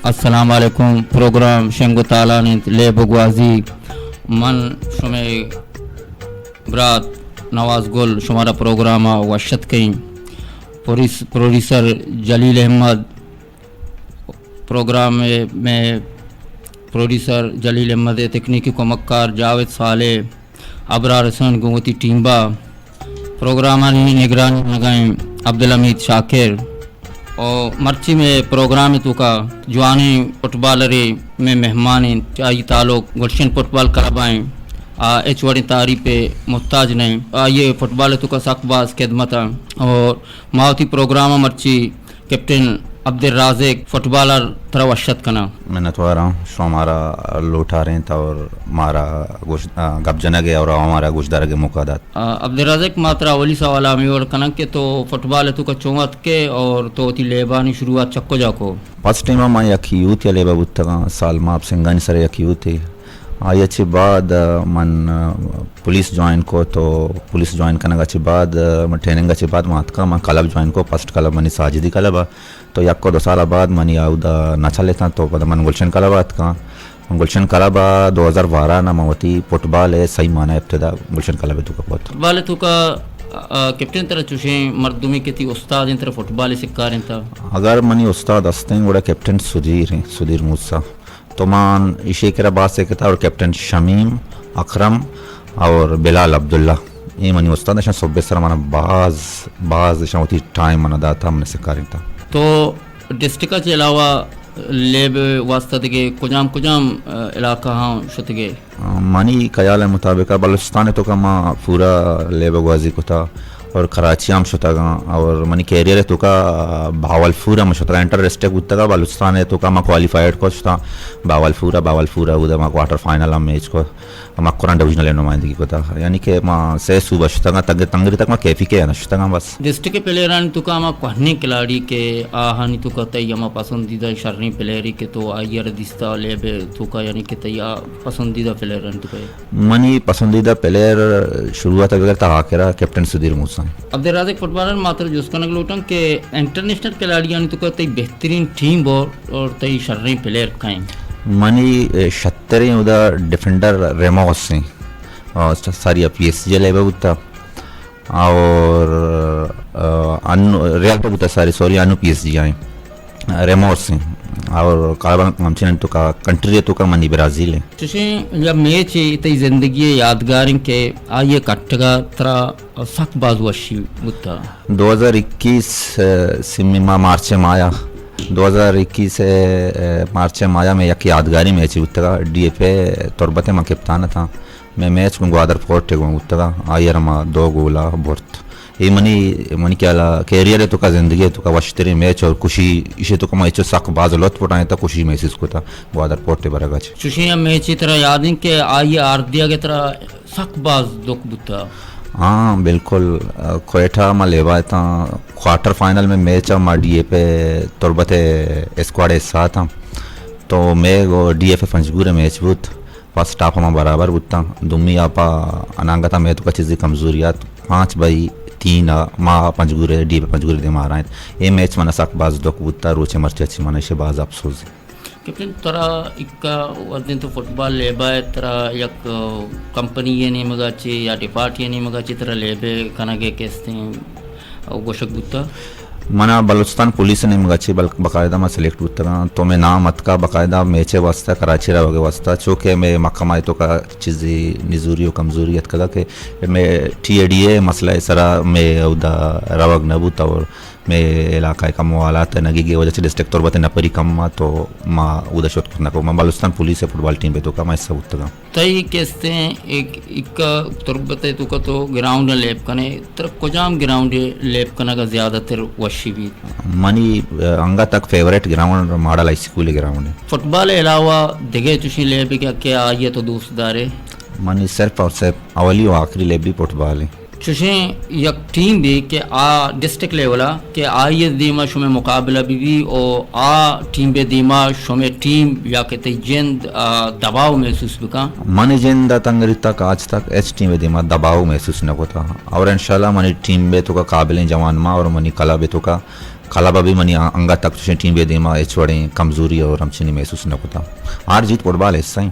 السلام علیکم۔ پروگرام شنگ و تالان انت، لیب و گوازی۔ من شمئے برات نواز گل شمارا پروگرام ء وش اتک کئیں۔ پروڈیس-، پروڈیوسر جلیل احمد، پروگرام ء مئے پروڈیوسر جلیل احمد ء تکنیکی کمکار جاوید صالح، ابرار حسین گوں وتی ٹیمبا۔ پروگرامانی نگرانی کنگا ایں عبدالحمید شاکر۔ او مرچی مئے پروگرام توکا جوانیں فٹبالرے مئے مہمان انت، آئی تعلق گلشن فٹبال کلب ء انت۔ آ ہچ وڑیں تعریف ء محتاج نہ انت۔ آئی فٹبال توکا سک باز خدمت انت۔ اور ما وتی پروگرام ء مرچی کیپٹن عبدالرازق فٹبالر ترا وش اتک کناں۔ منتواراں، شما مارا لوٹارینت اور مارا گوش-، آ، گپ جنگ ء اور ہمارا گوشدارگ ء موقع دات۔ آ، عبدالرازق، ما ترا اولی سوال ہمے وڑ کناں کہ تو فٹبال ء توکا چون اتکے اور تو وتی لیبانی شروعات چہ کجا کو؟ فرسٹ ٹائم من یک یوتھ یا لیبا بوتگاں، سال ماپ سنگانی سر یک یوتھے۔ آئی ء چہ بعد، آ، من، آ، پولیس جوائن کو، تو پولیس جوائن کنگ ء چہ بعد، آ، من ٹریننگ ء چہ بعد من اتکاں، من کلب جوائن کو، فرسٹ کلب منی ساجدی کلب ء۔ تو یک و دو سال بعد منی اودا نہ چلتاں، تو پدا من گلشن کلب ء اتکاں۔ من گلشن کلب ء دو ہزار بارہ نا من وتی فٹبال ء صحیح معنی ابتدا گلشن کلب ء توکا کت۔ فٹبال ء توکا، آ، کیپٹن ترا چوشیں مردمے کہ تئی استاد انت، ترا فٹبال ء سکارینتا؟ اگر منی استاد ہستیں گڑا کیپٹن سدیر ہیں، سدیر موسیٰ۔ تو من ایشی کرا باز سکتا اور کیپٹن شمیم، اکرم اور بلال عبداللہ، اے منی استاد اشاں صبح سر منا باز، باز اشاں وتی ٹائم منا داتا، من سکارینتا۔ تو ڈسٹرکٹ چہ علاوہ لیب واسطہ دگہ کجام کجام، آ، علاقہ ہاں شتگے؟ آ، منی خیال مطابق بلوچستان توکا ما پورا لیب گوازی کتا۔ اور کراچی ہم شتگاں اور منی کیریئر توکا بہاولپور ہم شتگاں، انٹر ڈسٹرکٹ بوتگا، بلوچستان توکا ما کوالیفائیڈ کو شتاں بہاولپور، بہاولپور اودا ما کوارٹر فائنل ہم میچ کو، ما کران ڈویژنل نمائندگی کتا، یعنی کہ ما سے صوبہ شتگاں، تنگ-، تنگری تک ما کیفی کے نہ شتگاں بس۔ ڈسٹرکٹ پلیئرانی توکا ہما کوہنیں کھلاڑی کہ آہانی توکا تئی ہما پسندیدہ شریں پلیئرے کہ تو آئی ء را دیستا لیب توکا، یعنی کہ تئی آ پسندیدہ پلیئرانی توکا؟ منی پسندیدہ پلیئر شروعات ء بگر تا آخرا کیپٹن سدیر موسیٰ۔ عبدالرازق فٹبالر، ما ترا جست کنگ لوٹاں کہ انٹرنیشنل کھلاڑیانی توکا تئی بہترین ٹیم اور، اور تئی شریں پلیئر کئے؟ منی، اے، شتریں ادا ڈیفنڈر ریموس ہیں، اور س-، ساری پی ایس جی لیبا بوتا، اور، آ، انو ریال بوتا، ساری، سوری، انو پی ایس جی آئیں۔ ریموس ہیں۔ اور کاربان ہمچنان توکا کنٹری توکا منی برازیل ہیں۔ چوشیں یا میچ تئی زندگی یادگاریں کہ آئی کٹگا ترا سک باز وشی بوتا؟ دو ہزار اکیس، آ، سیمی ماہ، مارچ ماہ آیا۔ دو ہزار اکیس، آ، مارچ ماہ آیا میں یک یادگاری میچ بوتگا، ڈی ایف اے تربت ما کپتان تھا۔ میں میچ گوں گوادر پورٹ گوں بوتگا، آئی ء را ما دو گولا برت۔ اے منی، منی خیال ء کیریئر ء توکا، زندگی ء توکا وشتریں میچ اور خوشی، ایشی توکا ما اچو سک باز لطف اٹھائیں تا، خوشی محسوس کتا گوادر پورٹ ء برگا چ۔ چوشیں ہم میچ ترا یاد انت کہ آئی آر دیگ ء ترا سک باز دکھ بوتا؟ ہاں، بالکل۔ کوئٹہ ما لیبا اتاں، کوارٹر فائنل میں میچ ء ما ڈی ایف اے تربت ء اسکواڈ ء حصہ اتاں، تو میں گو ڈی ایف اے پنجگور ء میچ بوت۔ فرسٹ ہاف ء ما برابر بوتاں، دومی ہاف ء اناگت ء مئے توکا چیزے کمزوری ات، پانچ بائی تین ء ما پنجگور ء، ڈی ایف اے پنجگور ء دیما ہرائینت۔ اے میچ منا سک باز دکھ بوتا، روچ ء مرچی اچی منا ایشی باز افسوز انت۔ کیپٹن، ترا اکا وھدیں تو فٹبال لیبا ء ترا یک، آ، کمپنی ء نیمگا چے یا ڈیپارٹ ء نیمگا چے ترا لیب ء کنگ ء کستیں او گوشگ بوتا؟ منا بلوچستان پولیس ء نیمگا چہ بل-، باقاعدہ ما سلیکٹ بوتگاں، تو مئے نام اتکا باقاعدہ میچ ء واسطہ، کراچی روگ ء واسطہ، چونکہ مئے محکمہ ء توکا چیزے نزوری و کمزوری اتکگا کہ مئے ٹی اے ڈی اے مسئلہ ء سرا مئے اودا روگ نہ بوت اور مئے علاقہ ء کمو حالات نگیگی وجہ چہ ڈسٹرکٹ تربت ء نپری کم ات تو ما اودا شت کت نہ کو۔ ما بلوچستان پولیس ء فٹبال ٹیم ء توکا ما حصہ بوتگاں۔ تئی کستیں ایک، ایکا تربت ء توکا تو گراؤنڈ ء لیب کنے، ترا کجام گراؤنڈ ء لیب کنگ ء زیادہ تر وشی بیت؟ منی، آ، انگت تک فیوریٹ گراؤنڈ ماڈل ہائی اسکول گراؤنڈ ہے۔ فٹبال ء علاوہ دگہ چوشیں لیب کہ، کہ آئی ء تو دوست دارے؟ منی صرف اور صرف اولی و آخری لیب بھی فٹبال ہے۔ چوشیں یک ٹیم بی کہ آ ڈسٹرکٹ لیول ءَ کہ آئی ءِ دیما شمئے مقابلہ بہ بی، او آ ٹیم بی دیما شمئے ٹیم یا کہ تئی جند، آ، دباؤ محسوس بکاں؟ منی جند ءَ تنگری تک آج تک ہچ ٹیم بی دیما دباؤ محسوس نہ کتا، اور انشاءاللہ منی ٹیم بی توکا قابلیں جوان ما اور منی کلب بی توکا، کلب ءَ بی منی انگت تک چوشیں ٹیم بی دیما ہچ وڑیں کمزوری اور ہمچنی محسوس نہ کتا۔ ہار جیت فٹبال حصہ ایں،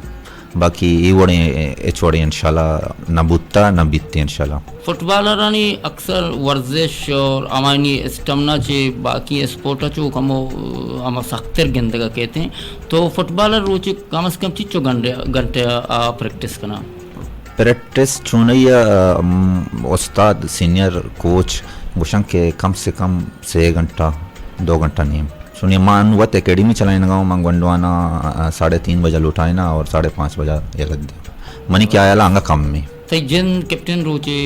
باقی اے وڑیں، ہچ وڑیں انشاءاللہ نہ بوتا، نہ بیتے انشاءاللہ۔ فٹبالرانی اکثر ورزش اور ہمایانی اسٹمنا چہ باقی اسپورٹ ءَ چو کمو ہما سختر گندگ ءَ کیت ایں۔ تو فٹبالر روچے کم از کم چچو گھنٹے، گھنٹے آ پریکٹس کناں؟ پریکٹس چونئی ءَ، ام، استاد سینئر کوچ گوشن کہ کم سے کم سے گھنٹہ، دو گھنٹہ نیم۔ چونی من وت اکیڈمی چلائینگا ہوں، من گونڈوانا، آ، ساڑھے تین بجہ لوٹائینا اور ساڑھے پانچ بجہ یلہ دے۔ منی خیال ءَ انگا کم میں۔ تئی جند کیپٹن روچے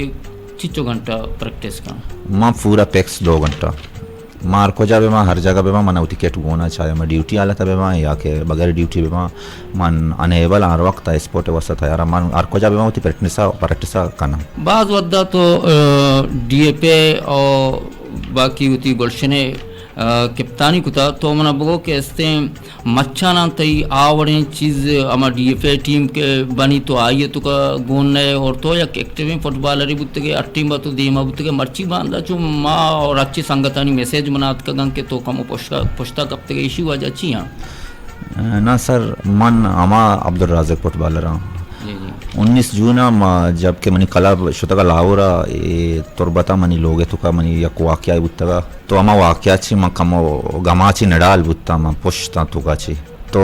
چچو گھنٹہ پریکٹس کن؟ من پورا پیکس دو گھنٹہ۔ من ہر کجا بہ باں، ہر جگہ بہ باں، من وتی کٹ گونا، چاہے من ڈیوٹی حالت بہ باں یا کہ بغیر ڈیوٹی بہ باں، من انیبل ہر وقت اسپورٹ واسطہ تیار آں۔ من ہر کجا بہ باں وتی پریکٹس، پریکٹس کناں۔ باز ودا تو، آ، ڈی ایف اے او باقی وتی گلشن ءِ، آ، کپتانی کتا، تو منا بگو کہ استیں مچاناں تئی آ وڑیں چیز ہما ڈی ایف اے ٹیم کہ بنی تو آئی ءِ توکا گون نئے اور تو یک ایکٹیویں فٹبالرے بوتگے، ہر ٹیم ءَ تو دیما بوتگے، مرچی باندا چو ما اور اچے سنگتانی میسج منا اتکگاں کہ تو کمو پشتا، پشتا کپتگے، ایشی وجہ چی آں؟ نہ سر، من ہما عبدالرازق فٹبالر آں۔ جی، جی۔ انیس جون ءَ ما، جب کہ منی کلب شتگ ءَ لاہور ءَ، اے تربت ءَ منی لوگ ءِ توکا منی یک واقعہ بوتگ ءَ، تو ہما واقعہ چی من کمو گما چی نڈال بوتاں، من پشتاں توکا چی۔ تو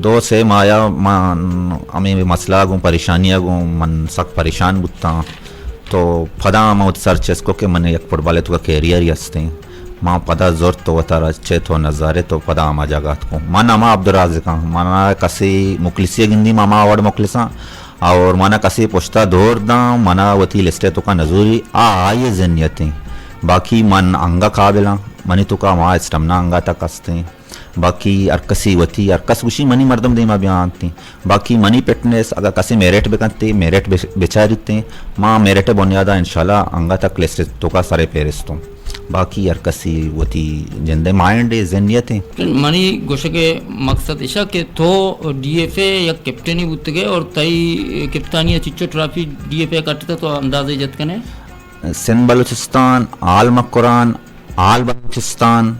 دو سے ماہ ءَ من ہمے مسئلہ گوں، پریشانی گوں من سک پریشان بوتاں۔ تو پدا من وت سر چست کو کہ من یک فٹبال ءِ توکا کیریئر ہستیں۔ من پدا زرت تو وتارا چہ تو نظارے تو پدا ہما جاگہ اتکوں۔ من ہما عبدالرازق آں، منا کسے مخلصی گندی، من ہما وڑ مخلص آں۔ اور منا کسے پشتا دور داں، منا وتی لسٹ ءِ توکا نزوری، آ آئی ءِ ذہنیت ایں۔ باقی من انگا قابل آں، منی توکا ہما اسٹمنا انگا تک ہستیں۔ باقی ہر کسی وتی، ہر کس گوشی منی مردم دیما بیانتیں۔ باقی منی فٹنس اگاں کسے میرٹ بکنتے، میرٹ بچ-، بچاریتیں، ما میرٹ بنیادا انشاءاللہ انگا تک لسٹ توکا سرے پیرستوں۔ باقی ہر کسی وتی جندے مائنڈ ءِ ذہنیت ایں۔ منی گوشگ ءِ مقصد اشا کہ تو ڈی ایف اے یک کپٹنی بوتگے اور تئی کپتانی ءَ چچو ٹرافی ڈی ایف اے کٹتا تو اندازے جت کنے؟ سندھ بلوچستان، آل مکران، آل بلوچستان،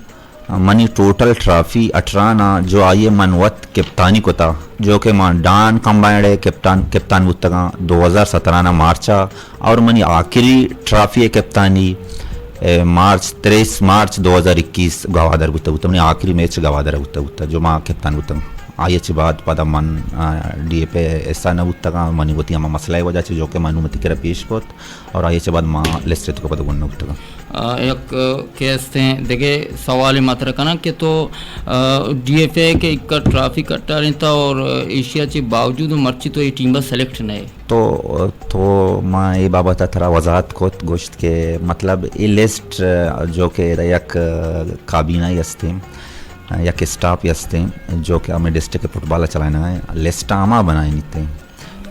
منی ٹوٹل ٹرافی اٹھرہ نا، جو آئی ءَ من وت کپتانی کتا، جو کہ من ڈان کمبائنڈ ءِ کپتان، کپتان بوتگاں دو ہزار سترہ نا مارچ ءَ، اور منی آخری ٹرافی ءِ کپتانی، اے، مارچ، تریس مارچ دو ہزار اکیس گوادر بوتگ بوتگ، منی آخری میچ گوادر ءَ بوتگ بوتگ، جو ما کپتان بوتگاں۔ آئی ءَ چہ بعد پدا من، آ، ڈی ایف اے ءِ حصہ نہ بوتگاں، منی وتی ہما مسئلہ ءِ وجہ چہ جو کہ من وتی کرا پیش کت۔ اور آئی ءَ چہ بعد ما لسٹ ءِ توکا پدا گون نہ بوتگاں۔ آ، یک، آ، کہ استیں دگہ سوالے ما ترا کناں کہ تو، آ، ڈی ایف اے کہ ایک ٹرافی کٹارینتا اور ایشی ءَ چہ باوجود مرچی تو اے ٹیم ءَ سلیکٹ نہ ئے۔ تو، تو ما اے بابت ءَ ترا وضاحت کت، گوشت کہ مطلب اے لسٹ، آ، جو کہ یک، آ، کابینہ ہی ہستیں، آ، یک اسٹاف ہی ہستیں، جو کہ ہمیں ڈسٹرکٹ فٹبال ءَ چلائینگ ءَ ایں، لسٹ ءَ ہما بنائینیت ایں۔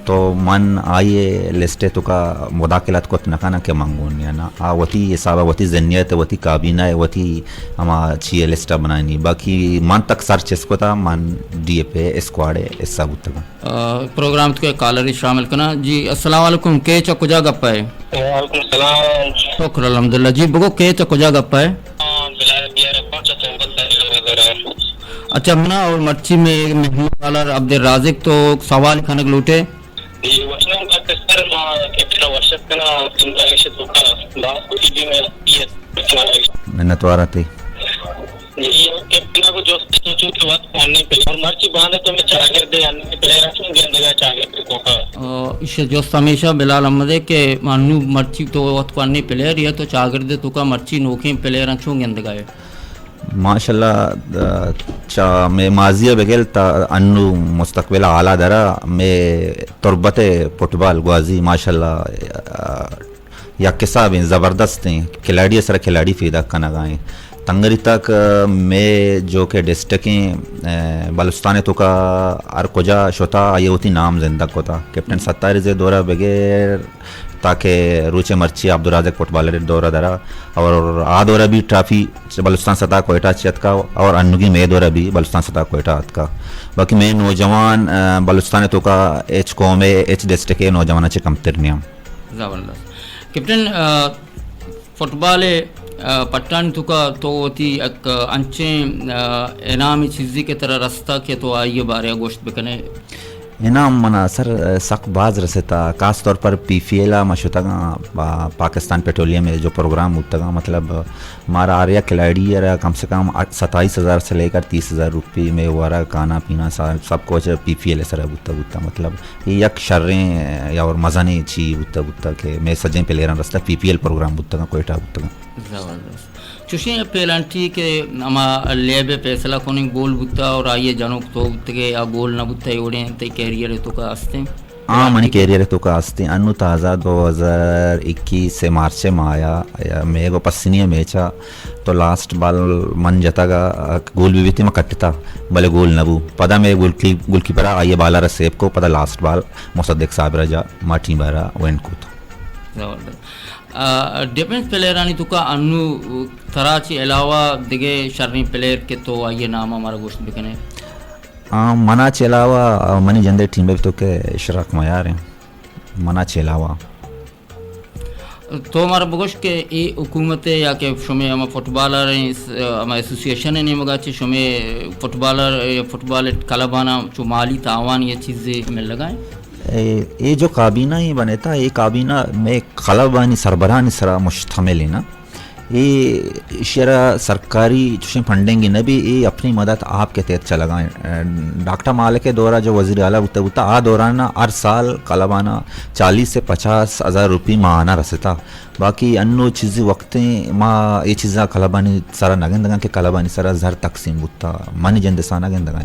تو من آئی ءِ لسٹ ءِ توکا مداخلت کت نہ کناں کہ من گون یا نہ۔ آ وتی حساب ءَ، وتی ذہنیت ءَ، وتی کابینہ ءَ، وتی ہما چی ءِ لسٹ ءَ بنائینی۔ باقی من تک سر چست کتا، من ڈی ایف اے اسکواڈ ءِ حصہ بوتگاں۔ آ، پروگرام ءِ توکا کالرے شامل کناں۔ جی، السلام علیکم۔ کے چہ کجا گپ ءَ ئے؟ وعلیکم السلام۔ شکر الحمدللہ۔ جی، بگو کے چہ کجا گپ ءَ ئے؟ ہاں، بلال بیار اکو چہ تنگت داری لوگ ءَ۔ اچھا، منا اور مرچی مئے مہمان والار عبدالرازق تو سوال کنگ لوٹے۔ جی، وشنام کا کسر ما کپٹن ورشت کنا، تم کا ایشی تو کا، باس کو ٹی وی میں، یس، منت وارا تے۔ جی، کپٹن کو جو سوچو کہ وقت پانی پہ، اور مرچی باندھ تو میں چاگرد ہے، انی پلیئر چون گندگا چاگرد کو کا۔ آ، ایشی جست ہمیشہ بلال احمد ہے کہ انو مرچی تو وت کوانی پلیئر یا تو چاگرد تو کا مرچی نوکیں پلیئر چون گندگا ہے؟ ماشاءاللہ، آ، چا مئے ماضی ءَ بگل تا انو مستقبل ءَ حالا درا مئے تربت ءِ فٹبال گوازی ماشاءاللہ، آ، یک حساب ایں، زبردست ایں، کھلاڑی ءِ سرا کھلاڑی پیدا کنگا ایں۔ تنگری تک مئے جو کہ ڈسٹرکٹ ایں، آ، بلوچستان ءِ توکا ہر کجا شتا، آئی ءَ وتی نام زندگ کتا۔ کپٹن ستار ءِ دورا بغیر تاکہ روچے مرچی عبدالرازق فٹبالر دورہ درا اور آ دورہ بھی ٹرافی چہ بلوچستان سطح کوئٹہ چہ اتکا اور انوگی مئے دورہ بھی بلوچستان سطح کوئٹہ اتکا۔ باقی مئے نوجوان، آ، بلوچستان توکا ہچ قومے، ہچ ڈسٹرکٹے نوجواناں چہ کمتر نیاں۔ زبردست۔ کیپٹن، آ، فٹبال ءِ، آ، پٹانی توکا تو وتی یک انچیں، آ، انامی چیزے کہ ترا رستا کہ تو آئی ءِ بارے ءَ گوشت بکنے؟ انعام منا سر سک باز رستا، خاص طور پر پی پی ایل ءَ ما شتگاں، پا-، پاکستان پیٹرولیم ءِ جو پروگرام بوتگاں، مطلب مارا ہر یک کھلاڑی ءَ را کم سے کم ستائیس ہزار سے لے کر تیس ہزار روپی میں ورا کھانا پینا سا-، سب کچھ پی پی ایل ءِ سرا بوتا بوتا، مطلب اے یک شریں یا اور مزنیں چی بوتا بوتا کہ میں سجیں پلیئراں رستا پی پی ایل پروگرام بوتگاں کوئٹہ بوتگاں۔ زبردست۔ چوشیں پینلٹی کہ ہما لیب ءِ فیصلہ کنیں گول بوتا اور آئی ءِ جنوک تو بوتگے یا گول نہ بوتا، اے وڑیں تئی کیریئر ءِ توکا ہستیں؟ ہاں، منی پینلٹی کہ کیریئر ءِ توکا ہستیں۔ انو تازہ دو ہزار اکیس ءِ مارچ ءِ ماہ ءَ مئے گو پسنی ءِ میچ ءَ تو لاسٹ بال من جتگ ءَ گول بہ بیتیں، ما کٹتا، بلے گول نہ بو۔ پدا مئے گول کی-، گول کیپر ءَ آئی ءِ بال ءَ را سیو کو، پدا لاسٹ بال مصدق صابر ءَ جا ما ٹیم ءَ را ون کوت۔ زبردست۔ آ، ڈیفنس پلیئرانی توکا انو ترا چہ علاوہ دگہ شریں پلیئر کہ تو آئی ءِ نام ءَ مارا گوشت بکنے؟ آ، منا چہ علاوہ، آ، منی جندے ٹیم ءِ توکا اشراق میار ایں۔ منا چہ علاوہ۔ تو مارا بگوش کہ اے حکومت ءِ یا کہ شمے ہما فٹبالر ایں، اس-، ہما ایسوسی ایشن ءِ نیمگا چہ شمے فٹبالر یا فٹبال کلباناں چو مالی تاوان یا چیزے ملگا ایں؟ اے، اے جو کابینہ ایں بنیتا، اے کابینہ مئے کلبانی سربراہانی سرا مشتمل ایں نا۔ اے ایشی ءَ را سرکاری چوشیں فنڈنگ نہ بی، اے اپنی مدد آپ کے تحت چلگا ایں۔ ڈاکٹر مالک ءِ دورا جو وزیر اعلیٰ بوتا بوتا، آ دورانا ہر سال کلبانا چالیس سے پچاس ہزار روپی ماہانہ رستا۔ باقی انو چیزی وقتیں ما اے چیزا کلبانی سرا نہ گندگاں کہ کلبانی سرا زر تقسیم بوتا، منی جند سا نہ گندگاں۔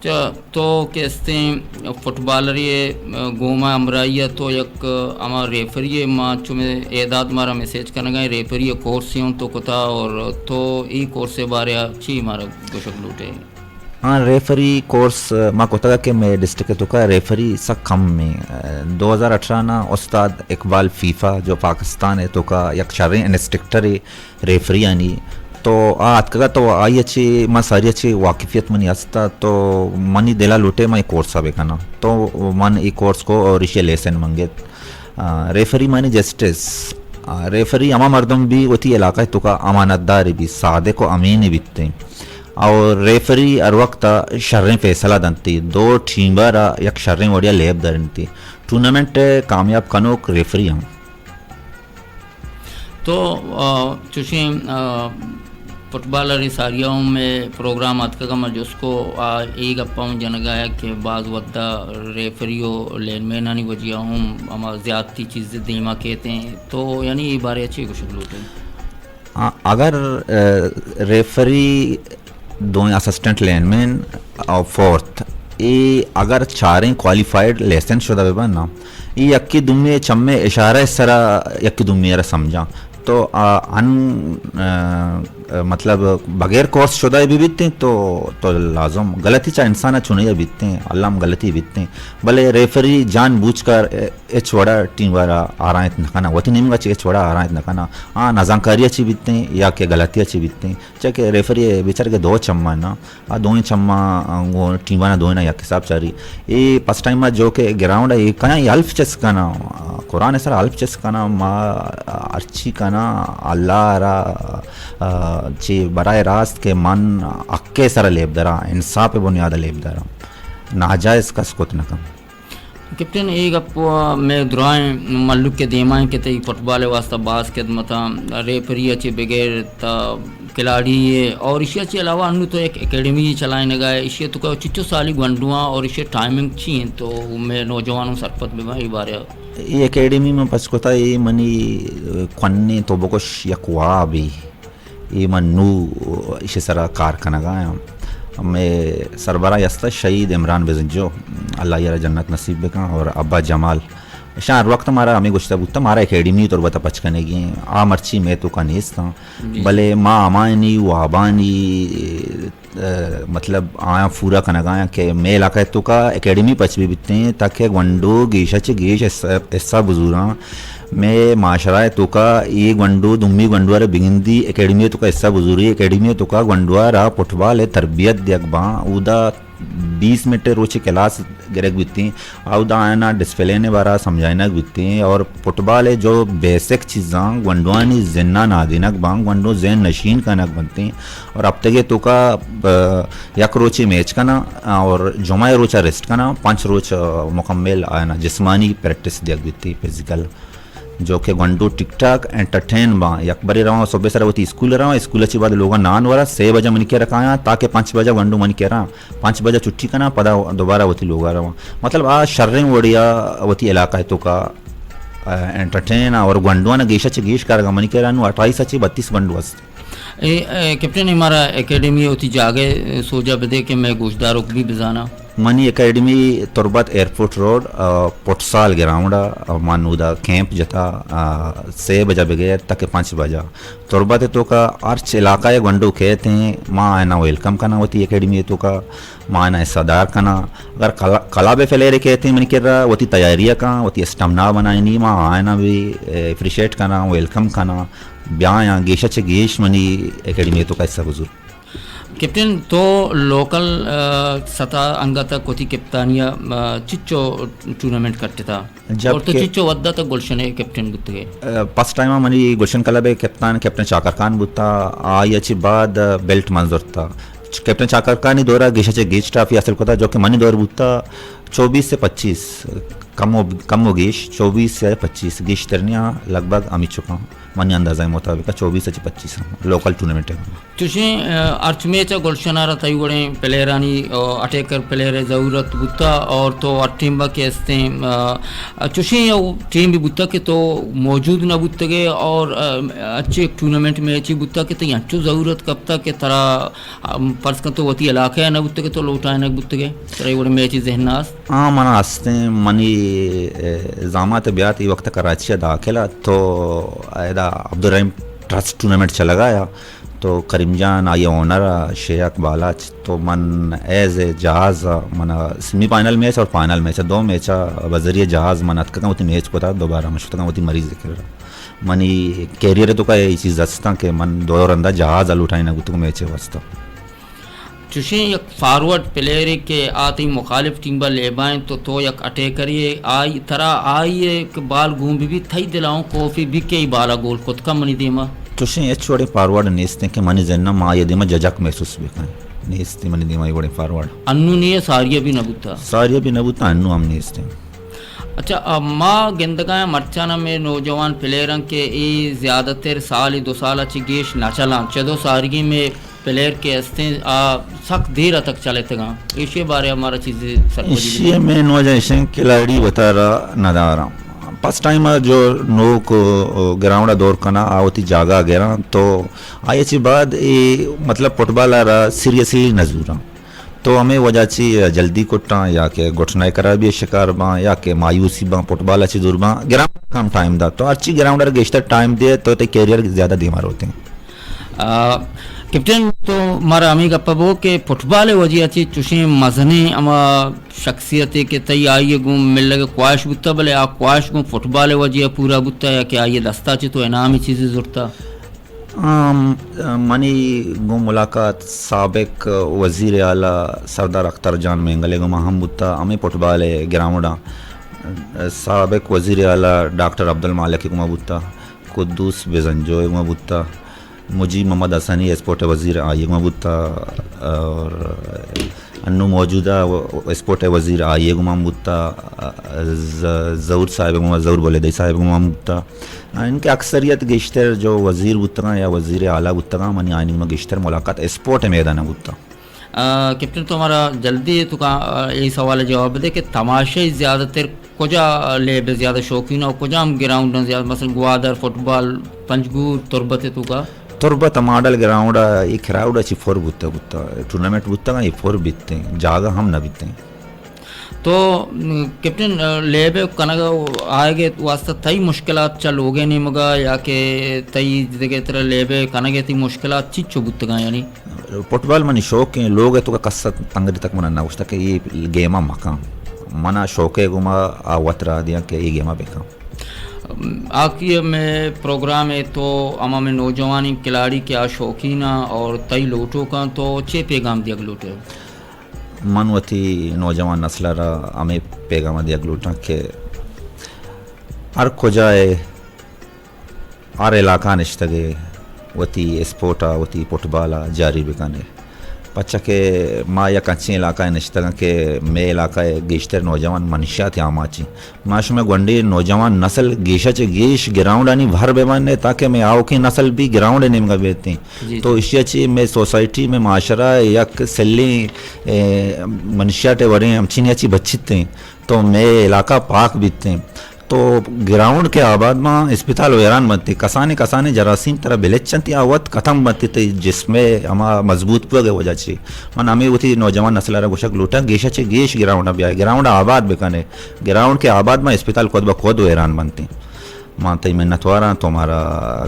چہ تو کہ استیں فٹبالری ءِ گوما ہمراہی ءَ تو یک ہما ریفری ءِ، ما چمے اعداد مارا میسج کنگا ایں، ریفری ءِ کورسے ہم تو کتا اور تو اے کورس ءِ بارے ءَ چی مارا گوشگ لوٹے؟ ہاں، ریفری کورس ما کتگا کہ مئے ڈسٹرکٹ ءِ توکا ریفری سک کم ایں۔ دو ہزار اٹھارہ نا استاد اقبال فیفا جو پاکستان ءِ توکا یک شریں انسٹرکٹرے ریفریانی، تو آ اتکگا تو آئی ءَ چہ من ساری ءَ چہ واقفیت منی ہستا، تو منی دل ءَ لوٹے من اے کورس ءَ بکناں۔ تو من اے کورس کو اور ایشی ءِ لیسن منگت۔ آ، ریفری معنی جسٹس۔ آ، ریفری ہما مردم بی وتی علاقہ ءِ توکا امانت دار بی، صادق و امین بیتیں۔ اور ریفری ہر وقت شریں فیصلہ دنتی، دو ٹیم ءَ را یک شریں وڑیا لیب درنتی۔ ٹورنامنٹ ءِ کامیاب کنوک ریفری ہم۔ تو، آ، چوشیں، آ، فٹبالر ساریا ہم مئے پروگرام اتکگا، ما جست کو، آ، اے گپا ہم جنگا ہے کہ باز ودا ریفری و لین مینانی وجہ ہم ہما زیادتی چیز دیما کیتیں۔ تو یعنی اے بارے چی گوشگ لوٹیں؟ آ، اگر، آ، ریفری دوئیں اسسٹنٹ لین مین اور فورتھ، اے اگر چاریں کوالیفائیڈ لائسنس شدہ بہ بنت نا، اے یکے دومی چمے اشارہ سرا یکے دومی را سمجھاں۔ تو آ، ان، آ، مطلب بغیر کورس شدہ بہ بیتیں تو، تو لازم غلطی چا انسان چنے بیتیں، اللہ ہم غلطی بیتیں۔ بلے ریفری جان بوجھ کر ہچ وڑا ٹیم ءَ را آرائت نہ کناں، وتی نیمگ ءَ چہ ہچ وڑا آرائت نہ کناں۔ آ نزانکاری ءَ چہ بیتیں یا کہ غلطی ءَ چہ بیتیں، چہ کہ ریفری ءِ بیچارگ ءِ دو چماں نا، آ دوئیں چماں گوں ٹیماں دوئیناں یک حساب چاری۔ اے فرسٹ ٹائم ءَ جو کہ گراؤنڈ ءَ اے کناں، اے حلف چست کناں، قرآن ءِ سر حلف چست کناں، ما ہرچی کناں اللہ ءَ را، آ، چہ براہ راست کہ من حق ءِ سر لیب دراں، انصاف ءِ بنیاد ءَ لیب دراں، ناجائز کس کت نہ کن۔ کیپٹن، اے گپ ءَ مئے درائیں مھلوک ءِ دیما ایں کہ تئی فٹبال ءِ واستہ باز خدمتاں، ریفری ءَ چہ بغیر تا کھلاڑی ءَ، اور ایشی ءَ چہ علاوہ انوں تو یک اکیڈمی چلائینگا ئے، ایشی ءِ توکا چچو سالی گونڈواں اور ایشی ءِ ٹائمنگ چی انت تو مئے نوجوانوں سرپد بہ باں اے بارے ءَ؟ اے اکیڈمی من پچ کتا، اے منی، اے، کوھنیں تو بگوش یک وابے۔ اے من نوں ایشی سرا کار کنگا آں۔ مئے سربراہ ہستہ شہید عمران بزنجو، اللہ آئی را جنت نصیب بکن، اور ابا جمال، اشاں ہر وقت مارا ہمے گوشتہ بوتہ مارا اکیڈمی تربت ءَ پچ کنگی ایں، آ مرچی مئے توکا نیستاں، جی۔ بلے ما ہمایانی وابانی مطلب آیاں پورا کنگ ءَ آں کہ مئے علاقہ ءِ توکا اکیڈمی پچ بہ بیتیں تاکہ گونڈو گیش ءَ چہ گیش حصہ، حصہ بزوراں۔ مئے معاشرہ ءِ توکا اے گونڈو دومی گونڈو ءَ را بگندی اکیڈمی ءِ توکا حصہ بزوری، اکیڈمی ءِ توکا گونڈو ءَ را فٹبال ءِ تربیت دیگ باں، اودا بیست منٹ ءِ روچے کلاس گرگ بیتیں، اودا آیانا ڈسپلین ءِ بارا سمجھائینگ بیتیں اور فٹبال ءِ جو بیسک چیزاں گونڈوانی ذہنا نادینگ باں، گونڈو ذہن نشین کنگ بنتیں اور ہفتگے توکا، آ، یک روچے میچ کناں اور جمعہ ءِ روچا ریسٹ کناں، پنچ روچ، آ، مکمل آیانا جسمانی پریکٹس دیگ بیتیں، فزیکل۔ جو کہ گونڈو ٹک ٹاک انٹرٹین باں، یک برے رواں صبح سر وتی اسکول رواں، اسکول چی بعد لوگا نان وراں، سے بجہ منی کرا کایاں تاکہ پنچ بجہ گونڈو منی کرا، پنچ بجہ چھٹی کناں، پدا دوبارہ وتی لوگا رواں۔ مطلب آ شریں وڑیا وتی علاقہ ءِ توکا، آ، انٹرٹین اور گونڈوانا گیشا چہ گیش کارگا منی کرا نوں اٹھائیس چہ بتیس گونڈو است۔ اے، اے، کیپٹن، اے مارا اکیڈمی وتی جاگہ سوجا بدے کہ مئے گوشداروک بھی بزانا۔ منی اکیڈمی تربت ایئرپورٹ روڈ، آ، فٹسال گراؤنڈ ءَ، آ، من اودا کیمپ جتا، آ، سے بجہ بغیر تک پنچ بجہ۔ تربت ءِ توکا ہرچ علاقہ ءِ گونڈو کیت ایں، ما آیانا ویلکم کناں وتی اکیڈمی ءِ توکا، ما آیانا حصہ دار کناں۔ اگر کلا-، کلب ءِ پلیئر کیت ایں منی کرا، وتی تیاری ءَ کن، وتی اسٹمنا بنائینی، ما آیانا بھی، اے، اپریشیٹ کناں، ویلکم کناں، بیایاں، گیش ءَ چہ گیش منی اکیڈمی ءِ توکا حصہ بزور۔ کیپٹن، تو لوکل، آ، سطح انگت ءَ وتی کپتانی ءَ، آ، چچو ٹورنامنٹ کٹتا؟ جب اور تو کہ چچو ودا تک گلشن ءِ کیپٹن بوتگے؟ آ، فرسٹ ٹائم ءَ منی گلشن کلب ءِ کپتان کیپٹن چاکر خان بوتا، آئی ءَ چہ بعد بیلٹ من زرتا۔ چ-، کیپٹن چاکر خان ءِ دور ءَ گیش ءَ چہ گیش ٹرافی حاصل کتا، جو کہ منی دور بوتا چوبیس سے پچیس، کم و، کم و گیش چوبیس سے پچیس، گیشتر نیاں، لگ بھگ ہمے چکاں۔ منی اندازہ ءِ مطابق چوبیس چہ پچیس ہم لوکل ٹورنامنٹ ءَ۔ چوشیں، آ، ہرچ میچ ءَ گلشن ءَ را تئی وڑیں پلیئرانی، آ، اٹیکر پلیئر ءِ ضرورت بوتا اور تو ہر ٹیم ءَ کہ استیں، آ، چوشیں یک ٹیم بھی بوتا کہ تو موجود نہ بوتگے اور، آ، اچھے ٹورنامنٹ میچ ہی بوتا کہ تئی انچو ضرورت کپتا کہ ترا، آ، فرض کن تو وتی علاقہ ءَ نہ بوتگے تو لوٹائینگ بوتگے، ترا اے وڑیں میچ ذہن ءَ است؟ ہاں، من ءَ استیں، منی، اے، زامات بیات اے وقت کراچی ءَ داخل ات تو ادا عبدالرحیم ٹرسٹ ٹورنامنٹ چلگا یا تو کریم جان آئی اونر ءَ شیخ بالاچ تو من ایز اے جہاز ءَ من سیمی فائنل میچ اور فائنل میچ دو میچ ءَ بذریعہ جہاز من اتکگاں وتی میچ کتا دوبارہ من شتگاں وتی مریض ءِ کرا۔ منی کیریئر ءِ توکا اے چیز استاں کہ من دو رندا جہاز ءَ لوٹائینگ بوتگوں میچ ءِ واسطہ۔ چوشیں یک فارورڈ پلیئرے کہ آ تئی مخالف ٹیم ءَ لیبائیں تو تو یک اٹیکرے، آئی ترا آئی ءِ کہ بال گون بہ بیت تئی دل ءَ اوں خوفے بیت کہ اے بال ءَ گول کت کن منی دیم ءَ؟ چوشیں ہچ وڑیں فارورڈ نیست کہ منی ذہن ءَ ما آئی ءِ دیم ءَ ججک محسوس بہ کنیں۔ نیست منی دیم ءَ اے وڑیں فارورڈ۔ انوں نی ءَ ساری ءَ بھی نہ بوتا؟ ساری ءَ بھی نہ بوتا، انوں ہم نیست۔ اچھا، آ، ما گندگا ایں مرچاں ہمے نوجوان پلیئر اں کہ اے زیادہ تر سال، دو سال ءَ چہ گیش نہ چلاں۔ چدو سارگی مئے پلیئر کہ استیں، آ سک دیر ءَ تک چلتگاں۔ ایشی ءِ بارے ءَ مارا چیزے سرپدی بدے۔ ایشی ءِ مین وجہ ایش انت کھلاڑی وتارا نداراں۔ فرسٹ ٹائم ءَ جو نوک گراؤنڈ ءَ دور کناں، آ وتی جاگہ ءَ گراں، تو آئی ءَ چہ بعد اے مطلب فٹبال ءَ را سیریسلی نہ زوراں۔ تو ہمے وجہ چی جلدی کٹاں یا کہ گھٹنہ خرابی شکار باں یا کہ مایوسی باں، فٹبال چی دور باں، گراؤنڈ کم ٹائم دات۔ تو ہرچی گراؤنڈ ءَ گیشتر ٹائم دے تو تئی کیریئر زیادہ دیما روتیں۔ آ، کیپٹن، تو مارا ہمے گپ بو کہ فٹبال وجہ چی چوشیں مزنیں ہما شخصیتے کہ تئی آئی گوں ملگ خواہش بوتا، بلے آ خواہش گوں فٹبال وجہ پورا بوتا یا کہ آئی دستا چی تو انعامی چیزے زرتا؟ آم، منی گوں ملاقات سابق وزیر اعلیٰ سردار اختر جان مینگل ءِ گوما ہم بوتا، ہمے فٹبال ءِ گراؤنڈ ءَ۔ سابق وزیر اعلیٰ ڈاکٹر عبدالمالک ءِ گوما بوتا، قدوس بزنجو ءِ گوما بوتا، مجیب محمد حسنی اسپورٹ ءِ وزیر آئی ءِ گوما بوتا، اور انوں موجودہ و-، اسپورٹ ءِ وزیر آئی ءِ گوما ہم بوتا، ز-، ظہور صاحب ءِ گوما، ظہور بلیدئی صاحب ءِ گوما ہم بوتا۔ ان کہ اکثریت گیشتر جو وزیر بوتگاں یا وزیر اعلیٰ بوتگاں، منی آیانی گوما گیشتر ملاقات اسپورٹ ءِ میدان ءَ بوتا۔ آ، کیپٹن، تو مارا جلدی تو کا، آ، اے سوال ءِ جواب دے کہ تماشائی زیادہ تر کجا لیب ءِ زیادہ شوقین ءُ کجام گراؤنڈ ءَ زیادہ، مثلاً گوادر، فٹبال، پنجگور، تربت ءِ توکا؟ تربت ءِ ماڈل گراؤنڈ ءَ اے کراؤڈ ءَ چی پر بوتا بوتا، ٹورنامنٹ بوتا اے پر بیتیں، جاگہ ہم نہ بیتیں۔ تو، م، کیپٹن، ا، لیب ءِ کنگ ءَ آیگ ءِ واستہ تئی مشکلات چہ لوگ ءِ نیمگ ءَ یا کہ تئی دگہ ترا لیب ءِ کنگ ءِ تئی مشکلات چنچو بوتگاں یعنی؟ فٹبال منی شوق ایں، لوگ ءِ توکا کس ءَ تنگری تک من ءَ نہ گوشتگ کہ اے گیم ءَ مکن۔ من ءَ شوق ءِ گوما آ وت راہ دیاں کہ اے گیم ءَ بکن۔ آخری ءَ مئے پروگرام ءِ تو ہما مئے نوجوانیں کھلاڑی کہ آ شوقین آں اور تئی لوٹوک آں، تو چے پیغام دیگ لوٹ ئے؟ من وتی نوجوان نسل ءَ را ہمے پیغام ءَ دیگ لوٹاں کہ ہر کجا ءَ، ہر علاقہ ءَ نشتگ ئے، وتی اسپورٹ ءَ، وتی فٹبال ءَ جاری بکن ئے۔ پرچا کہ ما یک انچیں علاقہ ءَ نشتگ آں کہ مئے علاقہ ءِ گیشتر نوجوان منشیات ءِ آماچ ایں۔ ما شمئے گونڈیں نوجوان نسل گیش ءَ چہ گیش گراؤنڈانی بھر بہ بنت تاکہ مئے آؤکیں نسل بھی گراؤنڈ ءِ نیمگ ءَ بیت ایں۔ جی، تو جی۔ ایشی ءَ چہ مئے سوسائٹی، مئے معاشرہ ءَ یک سلیں، اے، منشیات ءِ وڑیں ہمچینی ءَ چہ بچیت ایں۔ تو مئے علاقہ پاک بیت ایں۔ تو گراؤنڈ کہ آباد باں، اسپتال ویران بنت ایں۔ کسانیں، کسانیں جراثیم ترا بلچ انت، آ وت ختم بنت ایں، تئی جسم ءِ ہما مضبوط بوگ ءِ وجہ چہ۔ من ہمے وتی نوجوان نسل ءَ را گوشگ لوٹاں، گیش ءَ چہ گیش گراؤنڈ ءَ بیا ئے، گراؤنڈ ءَ آباد بکن ئے۔ گراؤنڈ کہ آباد باں، اسپتال خود بہ خود ویران بنت ایں۔ من تئی منتوار آں، تو مارا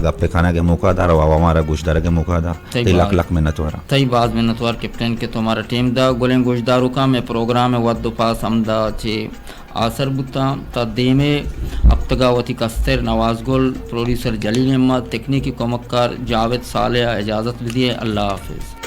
گپ کنگ ءِ موقع دات ءُ مارا گوش دارگ ءِ موقع دات۔ تئی تئی لک باز، لک منتوار آں۔ تئی باز منتوار کیپٹن کہ تو مارا ٹیم دات۔ گلیں گوشداروکاں، مئے پروگرام ءِ وھد ءُ پاس ہمدا چہ آسر بوتاں۔ تا دیم ءِ ہپتگ ءَ وتی کستر نواز گل، پروڈیوسر جلیل احمد، تکنیکی کمکار جاوید صالح ءَ اجازت بدئے۔ اللہ حافظ۔